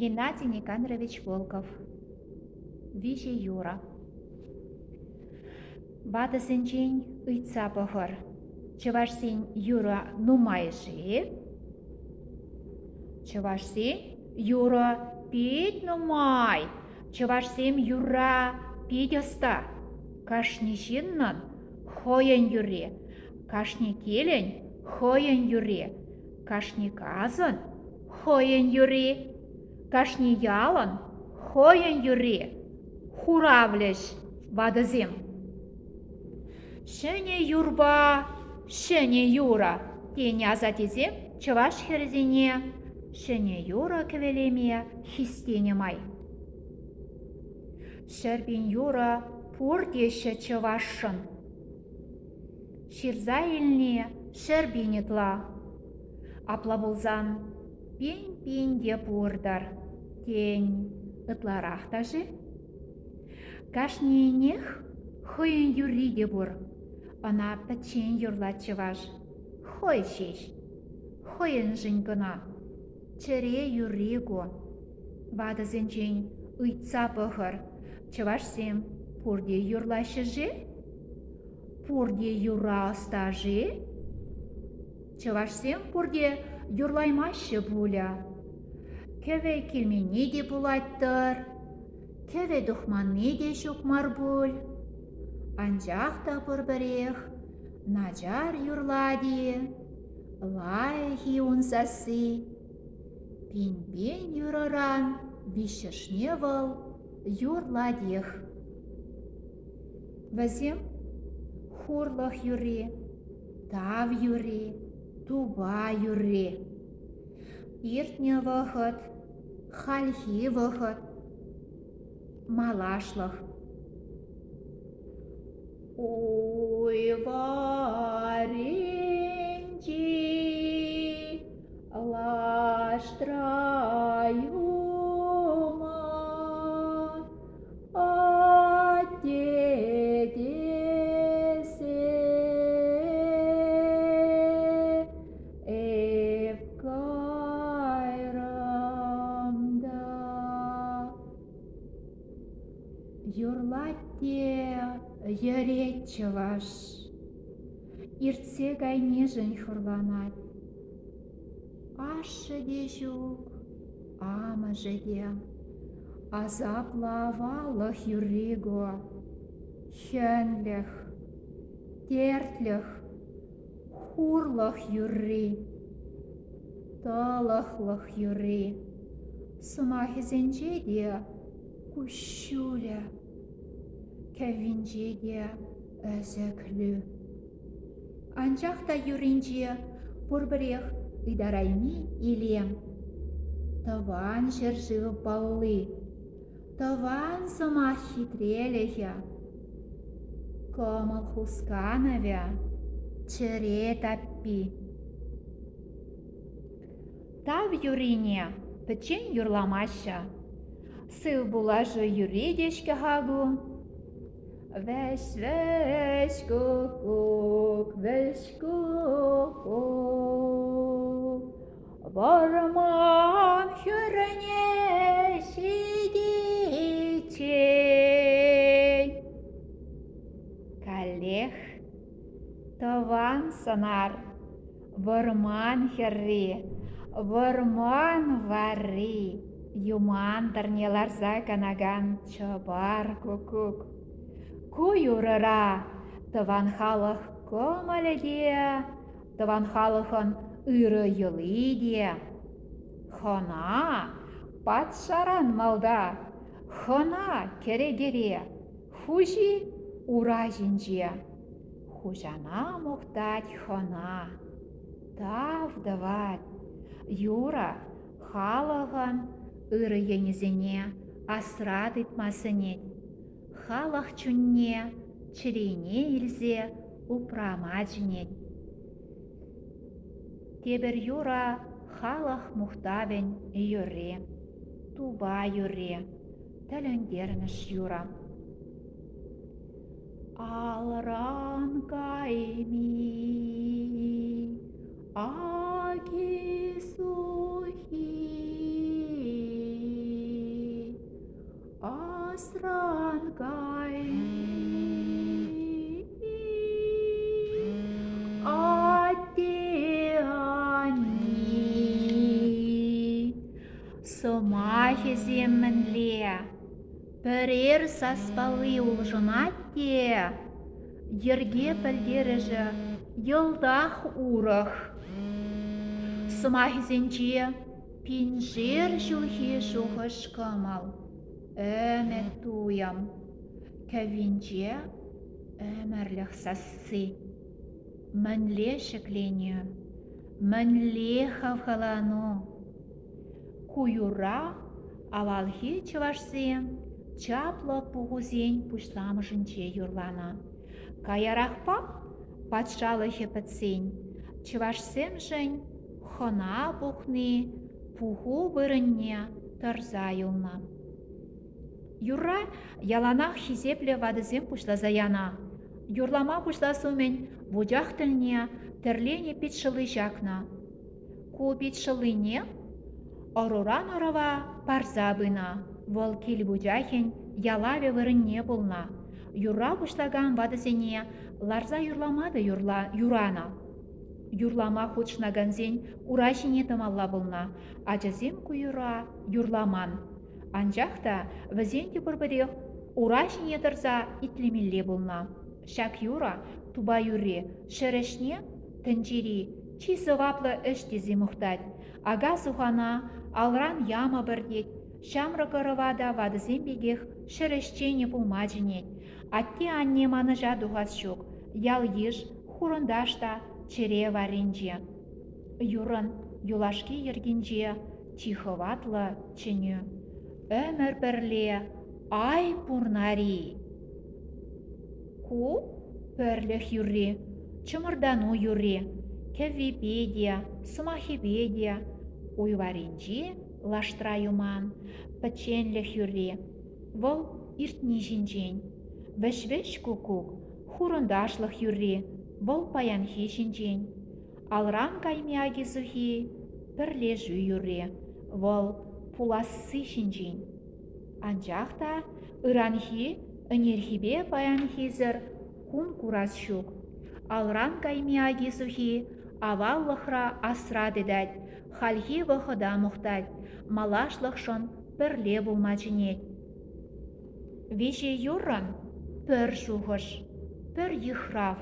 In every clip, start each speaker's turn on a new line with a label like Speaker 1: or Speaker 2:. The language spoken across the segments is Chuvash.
Speaker 1: Геннадий Никандрович Волков. Виҫӗ юрӑ. Ватӑсенчен ыйтса пӑхӑр. Чӑвашсен юрӑ нумай-ши? Чӑвашсен юрӑ пит нумай. Чӑвашсем юрра пит ӑста. Кашни ҫыннӑн хӑйӗн юрри, кашни килӗн хӑйӗн юрри, кашни касӑн хӑйӗн юрри, кашни ялӑн хӑйӗн юрри, хуравлӗҫ ватӑсем. Ҫӗнӗ юрпа ҫӗнӗ юрӑ тенӗ асаттесем чӑваш хӗрӗсене ҫӗнӗ юрӑ кӗвӗлеме хистенӗ май. 100 000 юрӑ пур теҫҫӗ чӑвашшӑн. Ҫырса илни 100 000 ытла. Апла пулсан пин-пин те пур-тӑр, тен, ытларах та-ши? Кашнийӗнех хӑйӗн юрри те пур. Ӑна пӗччен юрлать чӑваш. Хӑй ҫеҫ. Хӑйӗншӗн кӑна. Чӗре юрри ку. Ватӑсенчен ыйтса пӑхӑр, чӑвашсем пурте юрлаҫҫӗ-ши? Пурте юрра ӑста-ши? Чӑвашсем пурте юрлаймаҫҫӗ пулӗ. Кӗвӗ килменни те пулать-тӑр, кӗвӗ тухманни те ҫук мар пуль. Анчах та пурпӗрех начар юрлать-и, лайӑх-и ун сасси? Пин-пин юрӑран виҫҫӗшне вӑл юрлатех. Вӗсем хурлӑх юрри, тав юрри, тупа юрри. Иртнӗ вӑхӑт, хальхи вӑхӑт, малашлӑх. Уй варринчи лаштра юман атте тесе эп кайрӑм та. Юрлать те йӗрет чӑваш, Иртсе кайнишӗн хурланать. Ашшӗ те ҫук, амӑшӗ те. Асаплӑ аваллӑх юрри ку. Хӗнлӗх, тертлӗх, хурлӑх юрри, тӑлӑхлӑх юрри. Сӑмахӗсенче те куҫҫулӗ, кӗввинче те ӗсӗклӳ. Анчах та юрринче пурпӗрех ытарайми илем. Тӑван ҫӗршыв палли, тӑван сӑмах хитрелӗхӗ, кӑмӑл хусканӑвӗ, чӗре таппи. Тав юррине пӗччен юрламаҫҫӗ. Сыв пулашу юрри те-ҫке-ха ку. Вӗҫ, вӗҫ, куккук, вӗҫ, куккук, вӑрман хӗрне ҫитиччен. Каллех тӑван сӑнар Вӑрман хӗрри, вӑрман варри, юман тӑрне ларса канакан чӑпар куккук. Ку юрӑра тӑван халӑх кӑмӑлӗ те, тӑван халӑхӑн ырӑ йӑли те. Хӑна патшаран малта, хӑна кӗрекере, хуҫи ура ҫинче. Хуҫана мухтать хӑна, тав тӑвать. Юра халӑхӑн ырӑ енӗсене асра тытма сӗнет. Халӑх чунне, чӗрине илсе упрама чӗнет. Тепӗр юрӑ халӑх мухтавӗн юрри, тупа юрри, тӗлӗнтермӗш юрӑ. Алран кайми аки-сухи. Асран кайми атте-анне. Сӑмахӗсем мӗнле? Пӗрер саспалли улшӑнать те, йӗрке пӗлтерӗшӗ йӑлтах урӑх. Сӑмахӗсенче пиншер ҫулхи шухӑш-кӑмӑл, ӗмӗт-туйӑм, кӗввинче ӗмӗрлӗх сасси. Мӗнле ҫӗкленӳ, мӗнле хавхалану! Ку юрра авалхи чӑвашсем чаплӑ пухусен пуҫламӑшӗнче юрланӑ. Каярахпа, патшалӑхӗ пӗтсен, чӑвашсемшӗн хӑна пухни пуху вырӑнне тӑрса юлнӑ. Юрра яланах хисеплӗ ватӑсем пуҫласа янӑ. Юрлама пуҫлас умӗн вучах тӗлне тӗрленӗ пит шӑлли ҫакнӑ. Ку пит шӑллине ӑруран ӑрӑва парса пынӑ. Вӑл кил вучахӗн ялавӗ вырӑнне пулнӑ. Юрра пуҫлакан ватӑсене ларса юрлама та юранӑ. Юрлама хутшӑнакансен ура ҫине тӑмалла пулнӑ. Ачасем ку юрра юрламан. Анчах та вӗсен те пурпӗрех ура ҫине тӑрса итлемелле пулнӑ. Ҫак юрӑ, тупа юрри, ҫӗрӗшне тӗнчери чи сӑваплӑ ӗҫ тесе мухтать. Ака-сухана алран ямӑпӑр тет, ҫамрӑк ӑрӑва та ватӑсем пекех ҫӗрӗҫченӗ пулма чӗнет. Атте-анне манӑҫа тухас ҫук, ял-йыш, хурӑнташ та чӗре варринче. Юрӑн юлашки йӗркинче чи хӑватлӑ чӗнӳ. Ӗмӗр пӗрле ай пурнари! Ку пӗрлӗх юрри, чӑмӑртану юрри, кӗввипе те, сӑмахӗпе те, уй варринчи лаштра юман, пӗчченлӗх юрри. Вӑл иртни ҫинчен. Вӗҫ-вӗҫ куккук, хурӑнташлӑх юрри, вӑл паянхи ҫинчен. Алран кайми аки-сухи, пӗрлешӳ юрри, вӑл пуласси ҫинчен. Анчах та ыранхи ӗнерхипе паянхисӗр кун курас ҫук. Алран кайми аки-сухи аваллӑхра асра тытать, хальхи вӑхӑта мухтать, малашлӑхшӑн пӗрле пулма чӗнет. Виҫӗ юррӑн пӗр шухӑш, пӗр йыхрав.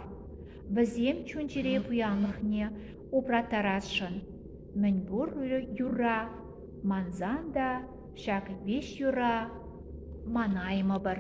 Speaker 1: Вӗсем чун-чӗре пуянлӑхне упраттарасшӑн. Мӗнпур юрра мансан та ҫак виҫ юрра манаймӑпӑр.